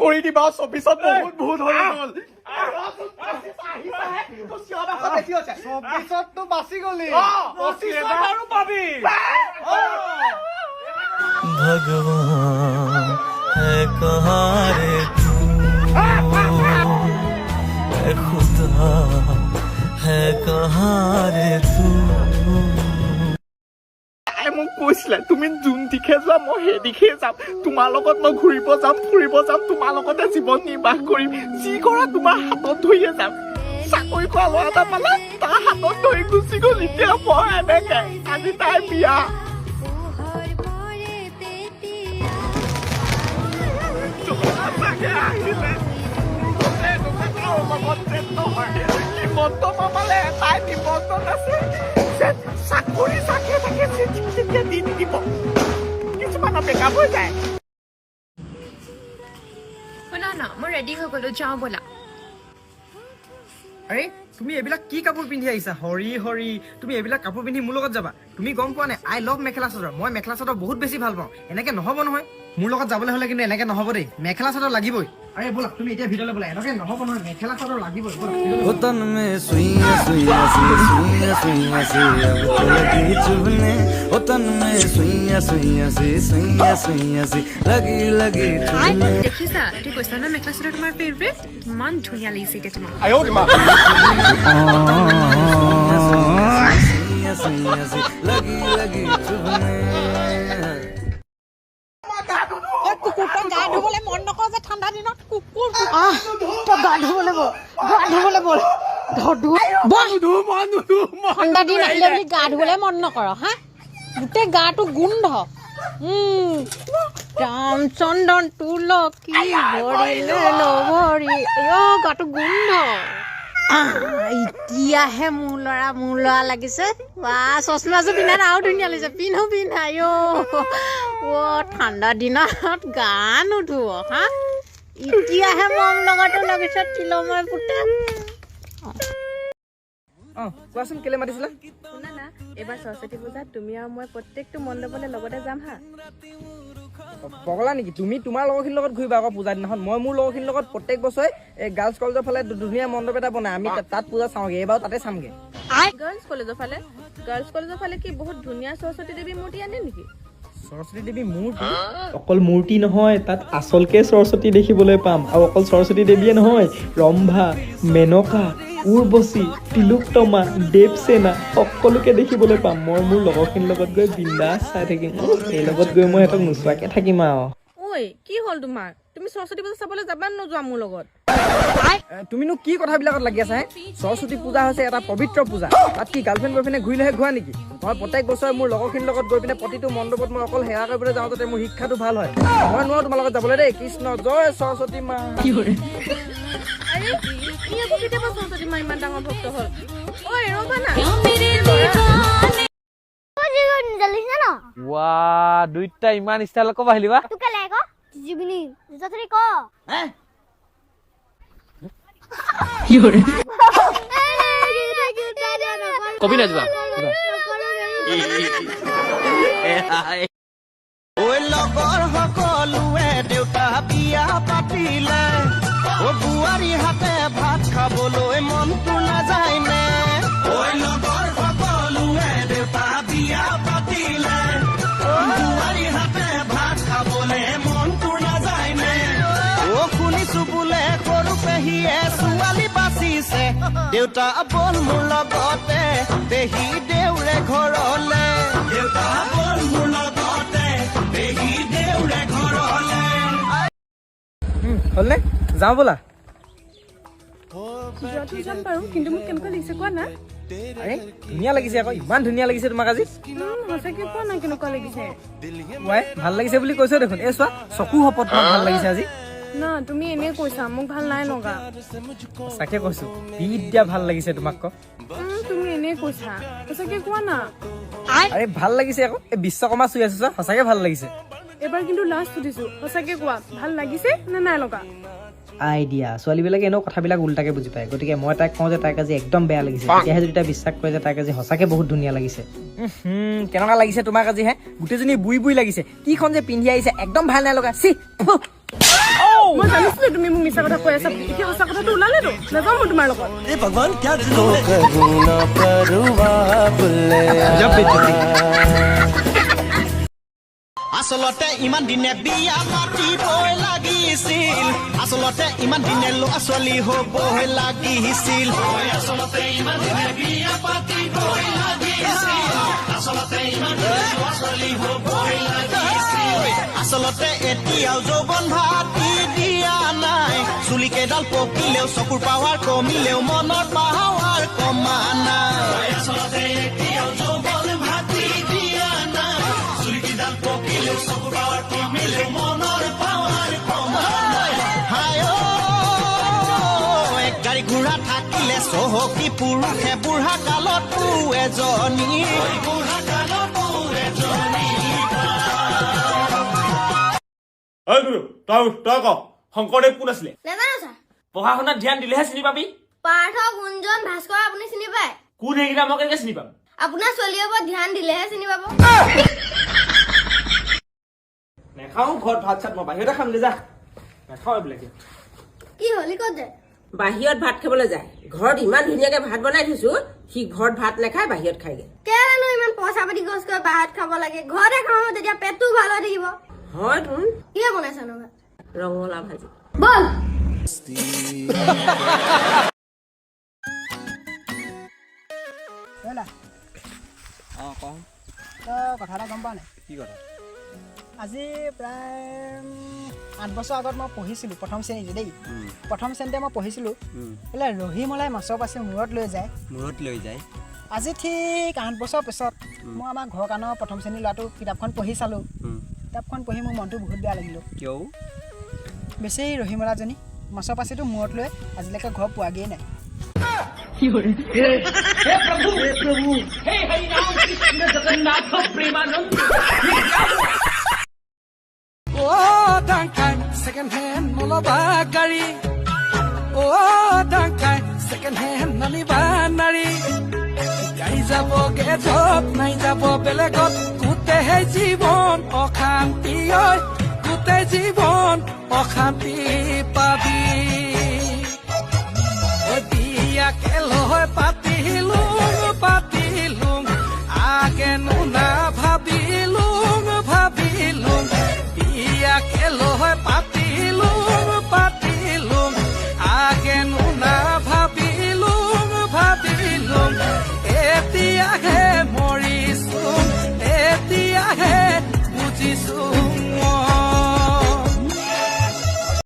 কৰি দিবা। 24ত বহুত ভুল হৈ গ'ল। 24ততো বাচি গলি। 25ত আৰু পাবি। भगवान है कहाँ रे तू, ऐ खुदा है कहाँ रे तू। তাই মোক কৈছিলে, তুমি যোন দিশে যোৱা মই সেই দিশে যাম, তোমাৰ লগত মই ঘূৰিব যাম, ফুৰিব যাম, তোমাৰ লগতে জীৱন নিৰ্বাহ কৰিম, যি কৰা তোমাৰ হাতত ধৰিয়ে যাম। চাকৰি কৰা ল'ৰা এটা পালে, তাৰ হাতত ধৰি গুচি গ'ল। এতিয়া মই এনেকে, আজি তাইৰ বিয়া। পোহৰ পৰে তেতিয়া। চাগে আহিলে মোৰ এনেকুৱা কাৰো লগত যেন নহয়। নিমন্ত্ৰণ নাপালে, তাই নিমন্ত্ৰণ আছে যে চাকৰি চাকে থাকে, তেতিয়া দি নিদিব। কিছুমানৰ বেকআপ হৈ যায়। শুনা না, মই ৰেডি হৈ গ'লো, যাওঁ ব'লা। আৰে, তুমি এইবিলাক কি কাপোৰ পিন্ধি আহিছা? হৰি হৰি, তুমি এইবিলাক কাপোৰ পিন্ধি মোৰ লগত যাবা? তুমি গম পোৱা নাই, I love mekhela chador. মই মেখেলা চাদৰ বহুত বেছি ভাল পাওঁ। এনেকে নহ'ব নহয়। মোৰ লগত যাবলৈ হ'লে কিন্তু এনেকে নহ'ব দেই, মেখেলা চাদৰ লাগিবই। আৰে ব'লা, তুমি এতিয়া ভিতৰলৈ ব'লা। এনেকে নহ'ব নহয়, মেখেলা চাদৰ লাগিবই। ব'লা ভিতৰলৈ। ओ तन में सुइयां सुइयां सी, सुइयां सुइयां सी, अब तो लगी चुभने। ओ तन में सुइयां सुइयां सी, सुइयां सुइयां सी, लगी लगी चुभने। দেখিছা, তুমি কৈছা ন মেখেলা চাদৰ তোমাৰ ফেভৰেট? ইমান ধুনীয়া লাগিছে এতিয়া তোমাক। सुइयां सुइयां सी, लगी लगी चुभने। কুকুৰ, তই গা ধুবলৈ মন নকৰ যে ঠাণ্ডা দিনত? কুকুৰ, আহ, তই গা ধুবলৈ বল, গা ধুবলৈ বল। ধু বল। ঠাণ্ডা দিন আহিলে বুলি গা ধুবলৈ মন নকৰ হা? গোটেই গাটো গোন্ধ। ৰাম চন্দন তুলসী ভৰিলে নভৰি, অ গাটো গোন্ধ। আহ, এতিয়াহে মোৰ ল'ৰা, মোৰ ল'ৰা লাগিছে। বা, চশমাযোৰ পিন্ধাত আৰু ধুনীয়া লাগিছে। পিন্ধো, পিন্ধা। অ' ঠাণ্ডা দিনত গা নুধুৱ হা? এতিয়াহে মৰম লগাটো লাগিছে তিলময় পুতেক। অঁ, কোৱাচোন, কেলে মাতিছিলা? শুনা না, এইবাৰ সৰস্বতী পূজাত তুমি আৰু মই প্ৰত্যেকটো মণ্ডপলৈ লগতে যাম হা। পগলা নেকি তুমি? তোমাৰ লগৰখিনিৰ লগত ঘূৰিবা আকৌ পূজা দিনাখন। মই মোৰ লগৰখিনিৰ লগত প্ৰত্যেক বছৰে এই গাৰ্লছ কলেজৰ ফালে ধুনীয়া মণ্ডপ এটা বনাই, আমি তাত পূজা চাওঁগে। এইবাৰো তাতে চামগে। গাৰ্লছ কলেজৰ ফালে? গাৰ্লছ কলেজৰ ফালে কি বহুত ধুনীয়া সৰস্বতী দেৱী মূৰ্তি আনে নেকি? সৰস্বতী দেৱী মূৰ্তি? অকল মূৰ্তি নহয়, তাত আচলকে সৰস্বতী দেখিবলৈ পাম। আৰু অকল সৰস্বতী দেৱীয়ে নহয়, ৰম্ভা, মেনকা, উৰ্বশী, তিলোত্তমা, দেৱসেনা সকলোকে দেখিবলৈ পাম। মই মোৰ লগৰখিনিৰ লগত গৈ বিন্দাছ চাই থাকিম। এই লগত গৈ মই সিহঁতক নোচোৱাকে থাকিম আৰু। ঐ, কি হ'ল তোমাৰ? তুমি সৰস্বতী পূজা চাবলৈ যাবা নে নোযোৱা মোৰ লগত? তুমিনো কি কথাবিলাকত লাগি আছা হে? সৰস্বতী পূজা হৈছে এটা পবিত্ৰ পূজা। তাত কি গাৰ্লফ্ৰেণ্ড বয়ফ্ৰেণ্ডে ঘূৰিলেহে ঘূৰা নেকি? মই প্ৰত্যেক বছৰে মোৰ লগৰখিনিৰ লগত গৈ পিনে প্ৰতিটো মণ্ডপত মই অকল সেৱা কৰিবলৈ যাওঁ, যাতে মোৰ শিক্ষাটো ভাল হয়। মই নোৱাৰো তোমাৰ লগত যাবলৈ দেই। কৃষ্ণ, জয় সৰস্বতী মা। আৰে, ই আকৌ কেতিয়াবা সৰস্বতী মা ইমান ডাঙৰ ভক্ত হ'ল? ঐ, ৰ'বা না। ৱা, দুইটা ইমান ষ্টাইল, ক'ব আহিলি বা? তোক কেলে ক জিবিনি যথৰি ক। কবি নাই যোৱা। ঐ লগৰ সকলোৱে দেউতা বিয়া পাতিলে, অ বোৱাৰী হাতে ভাত খাবলৈ মনটো নাযায়নে? ঐ লগৰ সকলোৱে দেউতা বিয়া পাতিলে, বোৱাৰী হাতে ভাত খাবলৈ মনটো নাযায়নে? অ শুনিছো বোলে সৰু পেহীয়ে ছোৱালী বাচিছে, দেউতা বল মোৰ লগতে পেহী দেউৰে ঘৰলে। দেউতা বল মোৰ লগতে পেহী দেউৰে ঘৰলে। হ'লনে? যাওঁ ব'লা। যোৱাটো যাম বাৰু, কিন্তু মোক কেনেকুৱা লাগিছে কোৱা না। আৰে, ধুনীয়া লাগিছে আকৌ। ইমান ধুনীয়া লাগিছে তোমাক আজি। সঁচাকে কোৱা না, কেনেকুৱা লাগিছে? ৱাই, ভাল লাগিছে বুলি কৈছে দেখোন। এই চোৱা, চকু শপত, তোমাক ভাল লাগিছে আজি। না, তুমি এনেই কৈছা, মোক ভাল নাই লগা। সঁচাকে কৈছো, বিদ্যা ভাল লাগিছে তোমাক ক। তুমি এনেই কৈছা, সঁচাকে কোৱা না। আৰে, ভাল লাগিছে আকৌ। এই বিশ্বকৰ্মা চুই আছো চোৱা, সঁচাকে ভাল লাগিছে। এবাৰ কিন্তু লাষ্ট সুধিছো, সঁচাকে কোৱা, ভাল লাগিছে নে নাই লগা? আইডিয়া, ছোৱালীবিলাকে এনেও কথাবিলাক উল্টাকে বুজি পায়। গতিকে মই তাইক কওঁ যে তাইক আজি একদম বেয়া লাগিছে। তেতিয়াহে যদি তাই বিশ্বাস কৰে যে তাইক আজি সঁচাকে বহুত ধুনীয়া লাগিছে। কেনেকুৱা লাগিছে তোমাক আজি হে? গোটেইজনী বুই বুই লাগিছে। কিখন যে পিন্ধি আহিছে, একদম ভাল নাই লগা। চি। মই জানো। তুমি মোক মিছা কথা কৈ আছা। এতিয়া সঁচা কথাটো ওলালেতো, নাযাওঁ মই তোমাৰ লগত। करूँ ना परवाह बुल्ले। আচলতে ইমান দিনে বিয়া পাতিবই লাগিছিল, আচলতে ইমান দিনে ল'ৰা ছোৱালী হ'বই লাগিছিল। আচলতে ইমান দিনে বিয়া পাতিবই লাগিছিল, আচলতে ইমান দিনে ল'ৰা ছোৱালী হ'বই লাগিছিল। আচলতে এতিয়াও যৌৱন ভাতি দিয়া নাই, চুলিকেইডাল পকিলেও, চকুৰ পাৱাৰ কমিলেও, মনৰ পাৱাৰ কমা নাই। আচলতে এতিয়াও যৌৱন ভাতি দিয়া নাই, চুলিকেইডাল পকিলেও, চকুৰ পাৱাৰ কমিলেও, মনৰ পাৱাৰ কমা নাই। হায় অ, এক গাড়ী ঘোঁৰা থাকিলে চহকী পুৰুষে বুঢ়া কালতো এজনী, বুঢ়া কালতো এজনী। ঐ গুৰু, তই ক, শংকৰদেৱ কোন আছিলে? নাজানো ছাৰ। পঢ়া শুনাত ধ্যান দিলেহে চিনি পাবি। পাৰ্থ, গুঞ্জন, ভাস্কৰ আপুনি চিনি পায়? কোন সেইকেইটা মই কেনেকে চিনি পাম? আপোনাৰ ছোৱালীৰ ওপৰত ধ্যান দিলেহে চিনি পাব। নাখাওঁ ঘৰত ভাত চাত, মই বাহিৰতে খামগে, যা। নাখাওঁ এইবিলাকে। কি হলি, ক'ত যায়? বাহিৰত ভাত খাবলৈ যায়। ঘৰত ইমান ধুনীয়াকে ভাত বনাই থৈছো, সি ঘৰত ভাত নাখায়, বাহিৰত খায়গে। কেলেনো ইমান পইচা পাতি খৰচ কৰি বাহিৰত খাব লাগে? ঘৰতে খাওঁ, তেতিয়া পেটটো ভাল হৈ থাকিব। হয় তোন। কিহে বনাইছা নো ভাত? ৰঙালাও ভাজি। ব'ল। অঁ, কওঁ। তই কথা এটা গম পাৱ নাই? কি কথা? আজি প্ৰায় 8 বছৰ আগত মই পঢ়িছিলোঁ প্ৰথম শ্ৰেণীতে দেই। প্ৰথম শ্ৰেণীতে মই পঢ়িছিলোঁ বোলে ৰহিমলাই মাছৰ পাচি মূৰত লৈ যায়। মূৰত লৈ যায়। আজি ঠিক 8 বছৰ পিছত মই আমাৰ ঘৰ কাণৰ প্ৰথম শ্ৰেণীৰ ল'ৰাটো কিতাপখন পঢ়ি চালোঁ। কিতাপখন পঢ়ি মোৰ মনটো বহুত বেয়া লাগিল। কিয়? বেছি ৰহিমলাজনী মাছৰ পাচিটো মূৰত লৈ আজিলৈকে ঘৰ পোৱাগৈয়ে নাই। हे हरि राम कृष्ण जगन्नाथ प्रेमानंद। অ' ডাংকাই, ছেকেণ্ড হেণ্ড নলবা গাড়ী। অ' ডাংকাই, ছেকেণ্ড হেণ্ড নানিবা নাৰী। গাড়ী যাবগে য'ত নাই যাব বেলেগত। গোটেই জীৱন অশান্তি ঐ, গোটেই জীৱন অশান্তি।